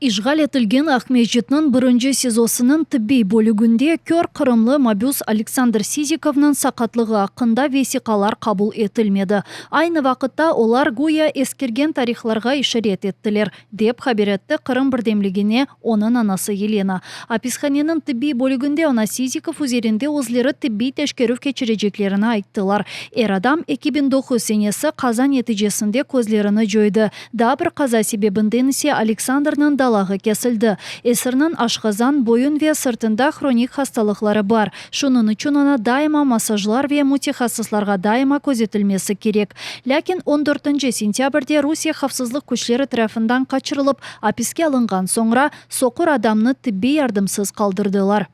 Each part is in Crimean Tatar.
İşğal etilgen Aqmescitniñ birinci SİZOsınıñ tıbbiy bölüginde kör qırımlı mabüs Aleksandr Sizikovnıñ saqatlığı aqqında vesiqalar qabul etilmedi. Aynı vaqıtta olar güya eskirgen tarihlarğa işaret ettiler, dep haber etti Qırım birdemligine onıñ anası Yelena. Apishaneniñ tıbbiy bölüginde oña Sizikov üzerinde özleri tıbbiy teşkerüv keçireceklerini ayttılar. Er adam 2009 senesi qaza neticesinde közlerini coydı. Daa bir qaza sebebinden ise Aleksandrnıñ dalağı kesildi. Esirniñ aşqazan, boyun ve sırtında hronik hastalıqları bar, şunıñ içün oña daima massajlar ve mütehassıslarğa daima közetilmesi kerek. Lâkin on dörtünci sentâbrde Rusiye havfsızlıq küçleri tarafından qaçırılıp apiske alınğan soñra, soqur adamnı tibbiy yardımsız qaldırdılar.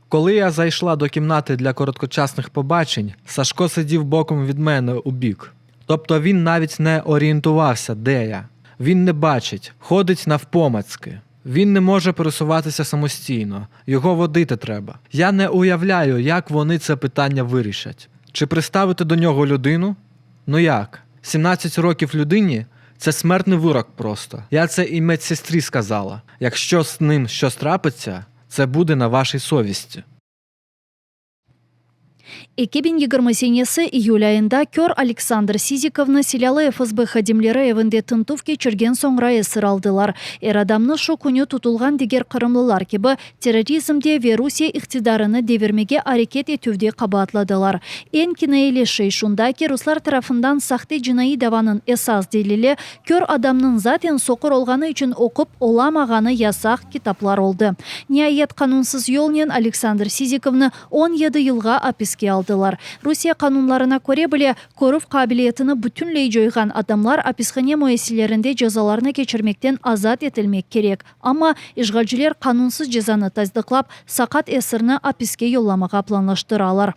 Коли я зайшла до кімнати для короткочасних побачень, Сашко сидів боком від мене у бік. Тобто він навіть не орієнтувався, де я. Він не бачить, ходить навпомацки. Він не може пересуватися самостійно, його водити треба. Я не уявляю, як вони це питання вирішать. Чи приставити до нього людину? Ну як? 17 років людині це смертний вирок просто. Я це і медсестрі сказала. Якщо з ним щось трапиться, це буде на вашій совісті. 2020 senesi iyül ayında kör Aleksandr Sizikovnı silâlı FSB hadimleri evinde tintüv keçirgen soñra esir aldılar. Er adamnı şu künü tutulğan diger qırımlılar kibi terrorizmde ve Rusiye iqtidarını devirmege areket etüvde qabaatladılar. Eñ kinayeli şey şunda ki, ruslar tarafından sahte cinaiy davanıñ esas delili, Kör adamnıñ zaten soqur olğanı içün oqup olamağanı yasaq kitaplar oldı. Niayet, qanunsız yolnen Aleksandr Sizikovnı 17 yılğa apiske aldılar. Rusiye qanunlarına köre bile, körüv qabiliyetini bütünley coyğan adamlar apishane müessiselerinde cezalarnı keçirmekten azat etilmek kerek. Amma, işğalciler qanunsız cezanı tasdıqlap, saqat esirni apiske yollamağa planlaştıralar.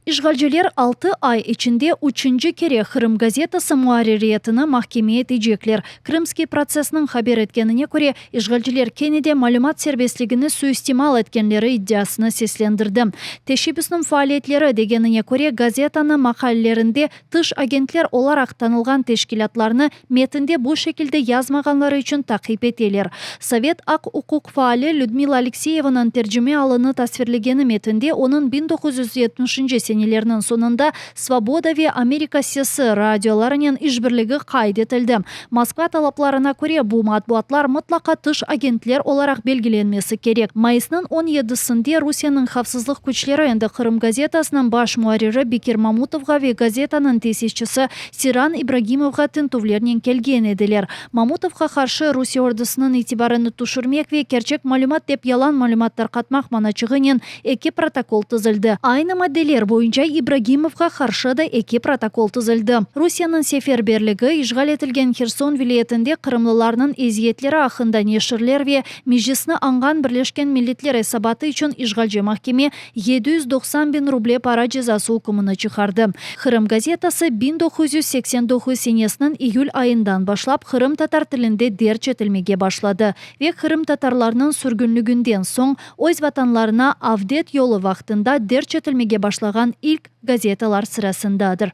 İşğalciler altı ay içinde üçünci kere Qırım gazetası muarririyetini mahkeme etecekler. Krımskiy protsessniñ haber etkenine köre, işğalciler kene de malümat serbestligini suistimal etkenleri iddiasını seslendirdi. Teşebbüsniñ faaliyetleri degenine köre, gazetanı maqalelerinde tış agentler olaraq tanılğan teşkilâtlarnı metinde bu şekilde yazmağanları içün taqip eteler. Sovet aq-uquq faali Lüdmila Alekseyevanıñ tercime alını tasvirlegeni metinde onıñ 1970-nci senelerniñ soñunda Svoboda ve Amerika sesi radiolarınen işbirligi qayd etildi. Moskva talaplarına köre, bu matbuatlar mıtlaqa tış agentler olaraq belgilenmesi kerek. Mayısnıñ on yedisinde Rusiyeniñ havfsızlıq küçleri endi Qırım gazetasınıñ baş muarriri Bekir Mamutovğa ve gazetanıñ tesisçisi Seyran İbragimovğa tintüvlernen kelgen ediler. Mamutovğa qarşı Rusiye ordusınıñ itibarını tüşürmek ve kerçek malümat dep yalan malümat tarqatmaq manaçığınen eki protokol tizildi. Aynı maddeler boyunca İbragimovğa qarşı da eki protokol tizildi. Rusiyeniñ seferberligi, işğal etilgen Herson vilâyetinde qırımlılarnıñ eziyetleri aqqında neşirler ve Meclisni añğan Birleşken Milletler esabatı içün işğalci mahkeme 790 biñ ruble para cezası ükmüni çıqardı. Qırım gazetası 1989 senesiniñ iyül ayından başlap qırımtatar tilinde derc etilmege başladı ve qırımtatarlarnıñ sürgünliginden soñ öz vatanlarına avdet yolu vaqtında derc etilmege başlağan ilk gazetalar sırasındadır.